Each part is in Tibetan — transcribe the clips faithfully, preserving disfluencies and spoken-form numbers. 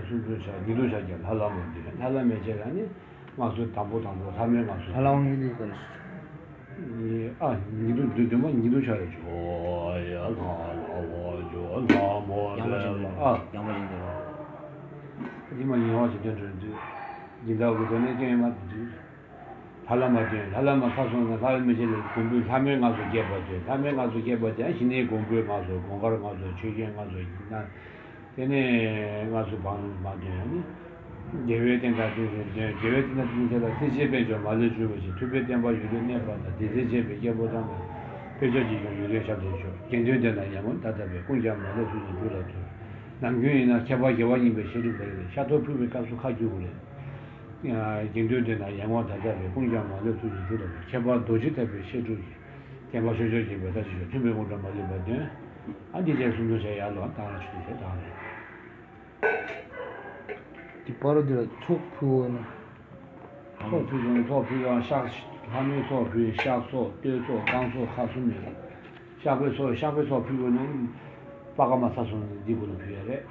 སུམ་ཅུ་ཆ་ཉིས་སྟོང་ཆ་རྒྱབ་ལྷ་ལྷ་མོ་འདི་ལྷ་ལྷ་མོའི་རྗེས་ལ་ནི་སྔགས་སོ་དང་པོ་དང་པོ་ལྷ་མོའི་སྔགས་སོ། ལྷ་ལྷ་མོ་ཡིན་དུས་ཀ་ནས། ཨ་ཉིས་སྟོང་བདུན་བདུན་པ་ཉིས་སྟོང་ཆ་རེ་ཇོ་ཡ་ལྷ་ལྷ་བ་ཇོ་ལྷ་མོ་ཡང་མ་ཅན་དུ་ཨ། ཡང་མ་ཅན་དུ་ར། ཉི་མ་ཉི་མ་ཞིག་དོན་གྲུབ་འདུས། སྦྱིན་བདག་གི་དོན་ནས་སྐྱོན་ཡོད་མ་འདུས། ལྷ་ལྷ་མ་འདོན། ལྷ་ལྷ་མ་ཁ་སོང་ན་ལྷ་ལྷ་མི་བྱེད་ལ་མགོན་པོའི་ལྷ་མོའི་སྔགས་སུ་རྒྱས་པར་འདོན། ལྷ་མོའི་སྔགས་སུ་རྒྱས་པར་འདོན། ཞི་གནས་མགོན་པོའི་སྔགས་སུ་དགོངས་ཁར་སྔགས་སུ་ཆོས་སྐྱོན་སྔགས་སུ་ཡིན་ན། དེ་ནས་སྔགས་སུ་བང་མ་འདོན་ནི། རྒྱལ་བའི་བསྟན་པ་བསྟན་སྲིད་འདོན། རྒྱལ་བའི་བསྟན་པ་བསྟན་སྲིད་ལ་སྲིད་ཞིའི་དཔལ་འབྱོར་མ་ལུས་འབྱུང་བའི་ཕྱིར་ཐུབ་པའི་བསྟན་པ་ཡུན་རིང་གནས་པ་དང་སྡེ་སྲིད་བཅས་པའི་སྐྱེ་བོ་ཚང་མས་དཔལ་འབྱོར་གྱི་ཡོན་ཏན་ཞབས་ཏུ་ཕྱོགས། དགེ་འདུན་སྡེ་ན་ཡར་ངོ་ད་ལྟ་བས་ཀུན་ཀྱང་མ་ལུས་ཚུལ་བཞིན་སྒྲུབ་ལ་འདུད། ནམ་རྒྱུན་ཡིན་ན་ཁྱད་པར་དགེ་བ་སྙིང་པོའི་བཤད་སྒྲུབ་ལས་ཤ་ཐོར་ཕུལ་བའི་སྐབས་སུ་ཁ་བསྒྱུར་དགོས་རེད། དགེ་འདུན་སྡེ་ན་ཡར་ངོ་ད་ལྟ་བས་ཀུན་ཀྱང་མ་ལུས་ཚུལ་བཞིན་སྒྲུབ་ལ་འདུད། ཁྱད་པར་རྡོ་རྗེ་ཐེག་པའི་བཤད་སྒྲུབ་ཀྱི། བསྟན་པ་ཆོས་ཕྱོགས་འཇིག་པའི་ལྟ་ཅི་ཞོག་མཐུན་པའི་དངོས་གྲུབ་མ་ལུས་པ་འདོན། ཨ་འདི་རྗེས་སུ་འདུ་བྱས་ཡར་ལ་བཏང་ར་ཆུ་དེ་བྱས་བཏང་རེད། འདི་པར་འདི་ལ་ཚོགས་ཕུལ་བ་ན། ཚོགས་ཕུལ་ཡང་ཚོགས་ཕུལ་ཡང་ཤག་ལྷ་མོའི་ཚོགས་ཕུལ་ཤག་ཚོགས་སྟོད་ཚོགས་རྐང་ཚོགས་ཁག་གསུམ་ཡོད། ཤག་པའི་ཚོགས་ཤག་པའི་ཚོགས་ཕུལ་དགོས་ན། པ་ཀ་མ་ས་སོང་ནས་འདི་སྒོ་ལ་ཕུལ་ཡ་རེད།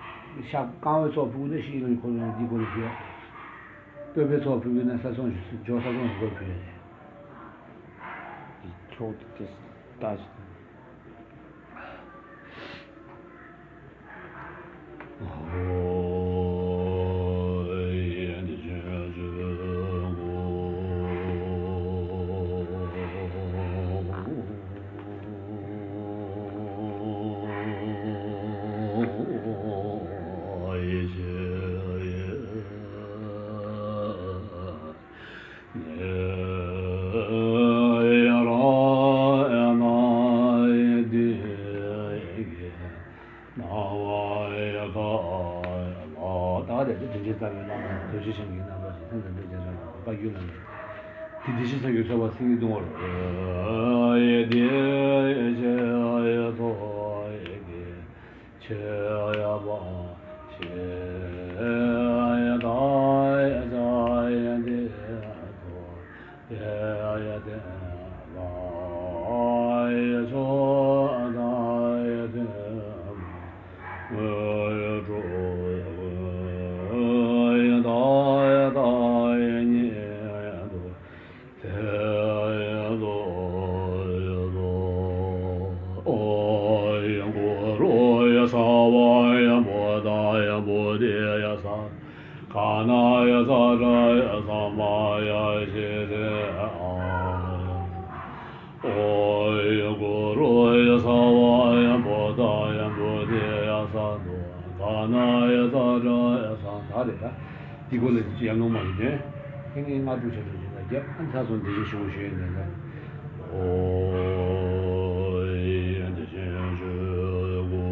ཤག་རྐང་པའི་ཚོགས་ཕུལ་དགོས་ན་ཤི་ལ་ཁོ་ལ་འདི་སྒོ་ལ་ཕུལ་ཡ་རེད། སྟོད་པའི་ཚོགས་ཕུལ་དགོས་ན་ས་སོང་ཞོ་ས་སོང་ཞིག་སྒོ་ལ་ཕུལ་ཡ་རེད། འདི་ཚོགས་དེ་ལྟ་ཞིག་ཆེ་ཡ་བ་ཆེ་ཡ་ད་ཡ་ད་ཡ་འདི་དོ། ཡ་ཡ་དེ་ལ་ཡ་ཆོ་ད་ཡ་དེ་མ་ཡ་གྲོ་ཡ་ད་ཡ་ད་ཡ་ཉེ་དོ། འདི་སྒོ་ལ་ཡར་ལུང་མ་ཞིག་དེ། ཁྱེད་ངའི་སྔགས་དྲུག་ཆ་དྲུག་ཅིག་ལ་རྒྱབ། ཨ་ཚ་སོང་བདེ་སྐྱིད་ཞུ་ཞུ་ཡིན་ནས་ལ། ཨོ་ཡ་འདི་ཆེན་ཞུ་གོ།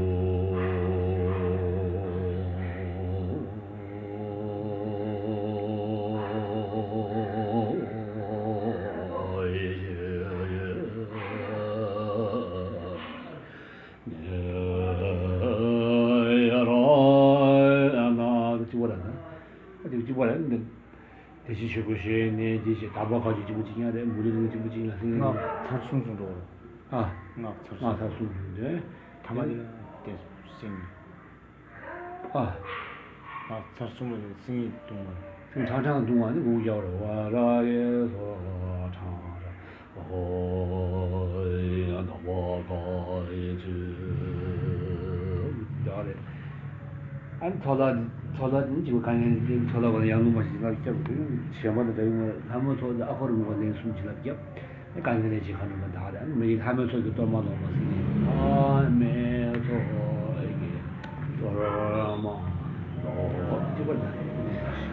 ཨོ་ཡ་ཡ་ཡ། ཡ་ར་ཡ་ན་གཅིག་པ་རེད་ན། ཨ་དེ་གཅིག་པ་རེད་འདི། དེ་བཞིན་ཆོས་སྐུ་ཞེས་ནས་དེ་བཞིན་དག་པ་ཁ་ཅིག་གཅིག་པུ་གཅིག་ཡང་རེད། མུ་ལི་རིང་གཅིག་པུ་གཅིག་ཡང་སེང་སྔགས་ཚར་གསུམ་གསུམ་འགྲོ་བ། ཨ། སྔགས་ཚར་སྔགས་ཚར་གསུམ་གསུམ་དེ། ཐ་མ་དེ་ལ་དེ་སེང་། ཨ། སྔགས་ཚར་གསུམ་ལ་སེང་གེ་བརྡུང་བ། སེང་ཁྲང་ཁྲང་བརྡུང་བ་ནི་དགུང་རྒྱལ་བ་ར་ཡེ་སོ་ཁྲང་ར། ཨོ་ཡ་ད་བ་ག་ཡེ་ཚུ། འདི་རེད། ཨ་ནི་ཚོ་ལ་ཚོ་ལ་ནི་ཅིག་ག་ངན་ཚོ་ལ་བ་ཡང་ལུང་མ་ཞིག་ལ་སྐྱབས་དགོས། གཞན་པ་ནི་ད་ཡོང་བ་ལྷ་མོ་ཚོ་ལ་ཨ་ཁོ་རི་མོ་བ་ལན་གསུམ་ཅིག་ལ་སྐྱབས། དཀའ་ངལ་ལས་ཀྱི་ཁ་ནུབ་པ་དག་རེད། མི་ཡི་ལྷ་མོའི་ཚོགས་ཀྱི་གཏོར་མ་ལོངས་པ་སྲིད་ནས་ལྷ་མོའི་ཚོགས་ཀྱི་གཏོར་མ་ལོངས་པ་གཅིག་པ་དང་།